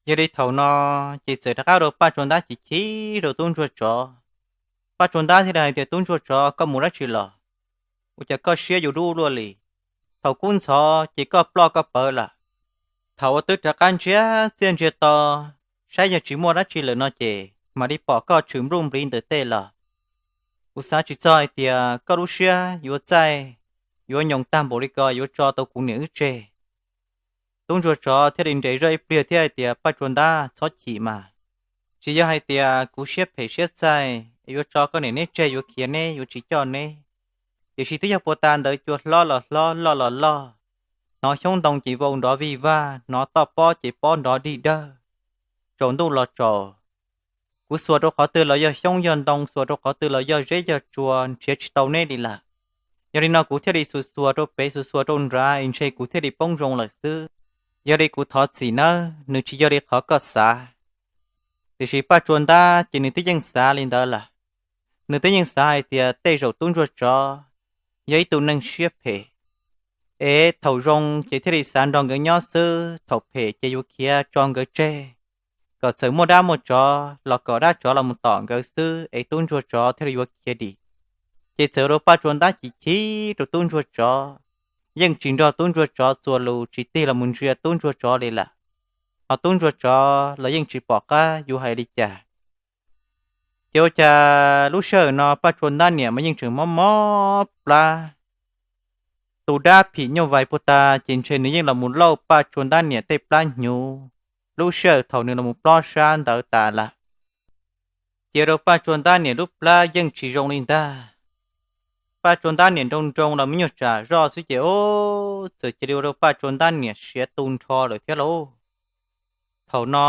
Yog li thaum no, ces txawm rov qab rau Paj Tsua Ntab chim chim rau tub ntsuag tsov. Paj Tsua Ntab thiaj li hais tias, Tub ntsuag tsov, koj mus dab tsi los? Ua cas koj siab yuav dub luaj li? Thaum kub ntxhov ces koj ploj koj pawv lawm. Thaum uas twb rov qab ntsiag txiaj ntsiag to, saib yog tsis muaj dab tsi lawm no ces mam li pom koj tshwm npluj npliv ntawm tej los. Kuv xav tsis txog hais tias koj lub siab yuav txaij, yuav nyoos tag npaum li ko yuav tso tau kuv niam wb tseg. Tub ntsuag tsov thiaj li nres zoj ib pliag thiab hais tias, Paj Tsua Ntab, txhob chim mas. Tsis yog hais tias kuv siab phem siab txaij yuav tso koj niam neb tseg, yuav khiav neb, yuav tsis coj neb. Tiam sis twb yog puag ta ntawd cua hlob los hlob, loj los loj, hnov xyoob ntoo ces vau nrov vij vag, hnov toj pob ces pob nrov dig dawg, tsaus ntuj los tsaus. Kuv xuas rau qhov twg los yog xyoob yog ntoo, xuas rau qhov twg los yog zeb yog tsua, nrhiav tsis tau neb li lawm. Yog li no kuv thiaj li xuas xuas rau pem xuas xuas rau nrad es ntshe kuv thiaj li poob zoo lawm xwb. Yog li kuv thov txim nawb, nws tsis yog li qhov koj xav. Tiam sis Paj Tsua Ntab ces nws twb yeej xav li ntawd lawm. Nws twb yeej xav hais tias tej zaum tub ntsuag tsov yog ib tug neeg siab phem, es thaum zoo ces thiaj li xav nrog nkawd nyob xwb, thaum phem ces yuav khiav tso nkawd tseg, kom txawm muaj dab muaj tsov los kom dab tsov los mus tom nkawd xwb es tub ntsuag tsov thiaj li yuav khiav dim. Ces txawm rau Paj Tsua Ntab chim chim rau tub ntsuag tsov, yeej tsis nrog tub ntsuag tsov txuas lus, tsis tig los mus ntsia tub ntsuag tsov li lawm. Ho tub ntsuag tsov los yeej tsis pom qab yuav hais li cas. Ces ua cas lub sij hawm no Paj Tsua Ntab niam mas yeej tseem mob mob plab. Tus dab phim nyuj vais puag ta ces ntshe nws yeej los mus lauj Paj Tsua Ntab niam tej plab hnyuv lub sij hawm thaum nws los mus plob sab ntawd tas lawm. Ces rau Paj Tsua Ntab niam lub plab yeej tsis zoo li ntag. Paj Tsua Ntab niam nroo nroo los me nyuag tsam zoj xwb ces, o, txawm cia li ua rau Paj Tsua Ntab niam siav tu nrho lawm thiab lauj. Thaum no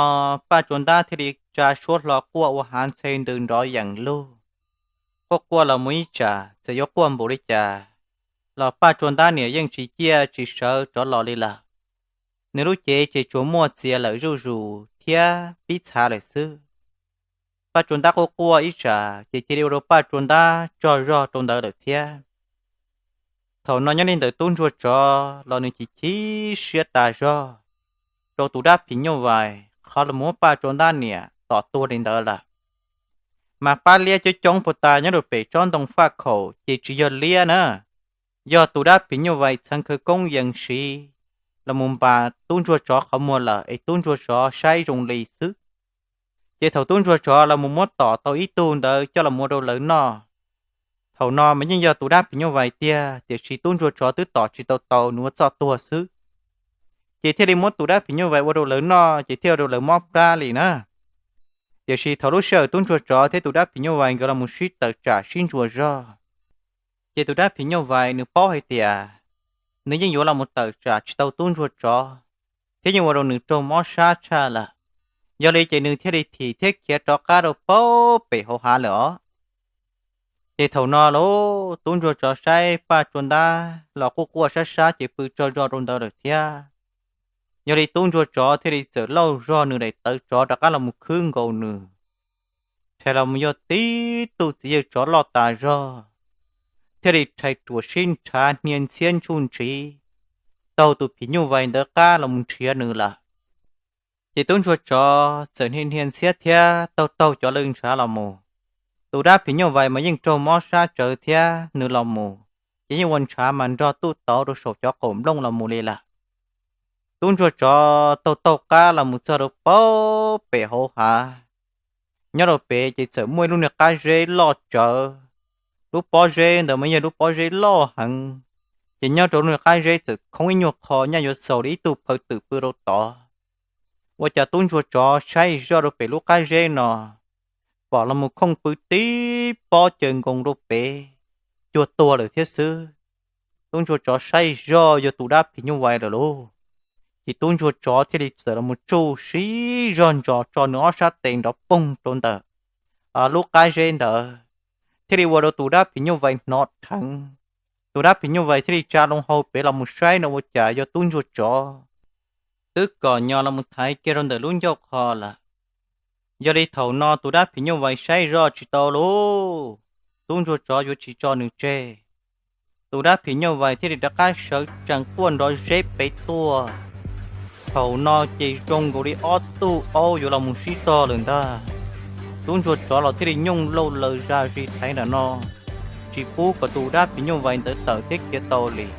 Paj Tsua Ntab thiaj li tsa suab hlo quaj ua hav ntxhe ntws nrov yees lug. Quaj quaj los mus ib tsam txawm yuav quaj npaum li cas los Paj Tsua Ntab niam yeej tsis ciaj tsis sawv rov los li lawm. Nws lub cev ces tsuas muaj txias lawm zuj zus thiab pib txhav lawm xwb. Paj Tsua Ntab quaj quaj ib tsam ces cia li ua rau Paj Tsua Ntab tsaug zog rau ntawd lawm thiab. Thaum no nyob li ntawm tub ntsuag tsov los nws chim chim siab tas zog rau tus dab phim nyuj vais qhov los muab Paj Tsua Ntab niam tom tuag li ntawd lawm. Mas pab liab coob coob puag ta nyob rau pem tsob ntoo faj khaum ces tsis yog liab na, yog tus dab phim nyuj vais txheev khawv koob yees siv los mus npas tub ntsuag tsov qhov muag lawm es tub ntsuag tsov saib zoo li xwb. Ces thaum tub ntsuag tsov los mus muab tom tau ib tug ntawd coj los mus ua rau lawv noj, thaum no mas yeej yog tus dab phim nyuj vais tiag, tiam sis tub ntsuag tsov twb tom tsis tau tau, nws ua txoj tuag xwb. Ces thiaj li muab tus dab phim nyuj vais ua rau lawv noj ces thiaj ua rau lawv mob plab li na. Tiam sis thaum lub sij hawm tub ntsuag tsov thiab tus dab phim nyuj vais nkawd los mus sib tawm tsam sib ntsuas zog, ces tus dab phim nyuj vais nws paub hais tias nws yeej yuav los mus tawm tsam tsis tau tub ntsuag tsov, thiab yeej ua rau nws raug mob sab tshaj lawm. Yog li ces nws thiaj li thim thiab khiav rov qab rau pem hauv hav lawm os. Ces thaum no lauj, tub ntsuag tsov saib Paj Tsua Ntab los quaj quaj sab sab ces pw tsaug zog rau ntawd lawm thiab. Yog li tub ntsuag tsov thiaj li txawm lauj zog nws daim tawv tsov rov qab los mus khwb nkaus nws, rhais los mus yog tib tug txiv yawg tsov loj tas zog, thiaj li rhais ruam sib nrhav hnia ntxhiab ntsuj ntsiv taug tus phim nyuj vais ntawd qab los mus nrhiav nws lawm. Ces tub ntsuag tsov txawm hnia hnia ntxhiab thiab taug taug cov lw ntshav los mus. Tus dab phim nyuj vais mas yeej raug mob sab tsawv thiab, nws los mus ces yeej ua ntshav mas nrog tuj tauv rau saum cov qaum nplooj los mus li lawm. Tub ntsuag tsov taug taug qab los mus txog rau pem hauv hav. Nyob rau pem ces txawm muaj ib lub niag qab zeb loj tsawv. Lub pob zeb ntawd mas yog lub pob zeb loj heev, ces nyob rau lub niag qab zeb txawm khoob ib nyuag qho nyaj yuav xaus li ib tug phaw twm pw rau tod. Ua cas tub ntsuag tsov saib zoj rau pem lub qab zeb no, pom los mus khooj pw tib pob caws nkoos rau pem, cuag tuag lawm thiab xwb. Tub ntsuag tsov saib zoj yog tus dab phim nyuj vais lawm lauj. Ces tub ntsuag tsov thiaj li txawm los mus tsuj siv zog ntsos tso nws ob sab tes nrov poog rau ntawm lub qab zeb ntawd, thiaj li ua rau tus dab phim nyuj vais hnov dheev. Tus dab phim nyuj vais thiaj li tsa loo hau pem los mus saib no ua cas yog tub ntsuag tsov twb kom nyo los mus thaiv kiag rau ntawm lub ncauj qho lawm. Yog li thaum no tus dab phim nyuj vais saib zoj tsis tau lauj, tub ntsuag tsov yuav tsis tso nws tseg. Tus dab phim nyuj vais thiaj li rov qab sawv tsees quaj nrov zeb pem tuaj. Thaum no ces zoo nkaus li ob tug aub yuav los mus sib tog lawm ntag. Tub ntsuag tsov los thiaj li nyooj lauj laws zaj zis thaiv nram no, tsis pub kom tus dab phim nyuj vais ntawd tawm thiab khiav tau li.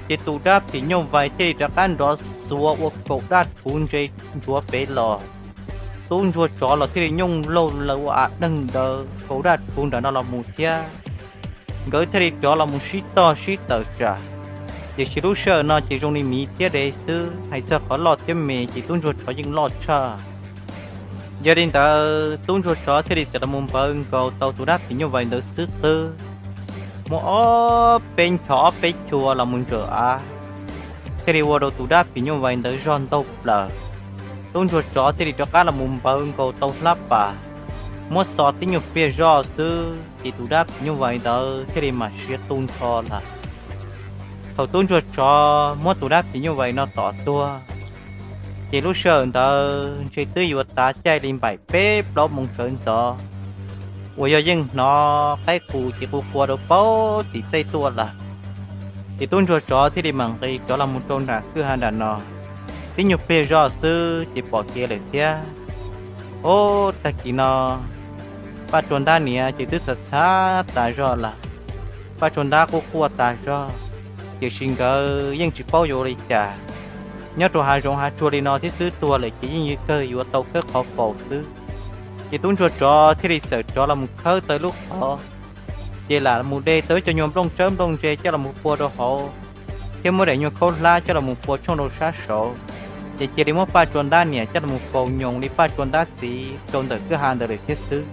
Ces tus dab phim nyuj vais thiaj li rov qab nrov xuav ua kaum daj rhuv ntse ntsuav pem los. Tub ntsuag tsov los thiaj li nyooj lauj laws ua av deeg ntawd kaum daj rhuv nram no los mus thiab. Nkawd thiaj li rov los mus sib tog sib tawm tsam. Tiam sis lub sij hawm no ces zoo li miv thiab dev xwb, hais txog qhov loj thiab me ces tub ntsuag tsov yeej loj tshaj. Yog li ntawd tub ntsuag tsov thiaj li txawm los mus npawv nkaus tau tus dab phim nyuj vais ntawd xwb qwb, muab ob peb nchos ob peb chua los mus ntsawm av, thiaj li ua rau tus dab phim nyuj vais ntawd zog ntaug plaws. Tub ntsuag tsov thiaj li rov qab los mus npawv nkaus tau hlab pas, muab xo tib nyuag pliag zoj xwb ces tus dab phim nyuj vais ntawd thiaj li mam siav tu nrho lawm. Thaum tub ntsuag tsov muab tus dab phim nyuj vais no tom tuag, ces lub sij hawm ntawd ntshe twb yuav tav caij li npaim peb plaub moos sawv ntxov, uas yog yeej hnov qaib qus ces qus qua rau paub tim tej tuaj lawm. Ces tub ntsuag tsov thiaj li mam nqis rov los mus rau nram kwj ha nram no, tib nyuag pliag zoj xwb ces pom kev lawm thiab. Ob, tag kis no Paj Tsua Ntab niam ces twb txhav txhav tas zog lawm. Paj Tsua Ntab quaj quaj tas zog, tiam sis nkawd yeej tsis paub yuav ua li cas. Nyob rau hav zoov hav tsuag li no thiab xwb, tuag lawm ces yeej kawg yuav tau khawb qhov faus xwb. Ces tub ntsuag tsov thiaj li txawm rov los mus khawb tau lub qhov, ces lam mus de tau ib co nyuag nplooj tsawb nplooj ntse coj los mus pua rau hauv, thiab muab daim nyuag khaub hlab coj los mus pua tshooj rau sab saud. Ces cia li muab Paj Tsua Ntab niam coj los mus faus nyoos li Paj Tsua Ntab txiv rau ntawm kwj ha ntawd lawm thiab xwb.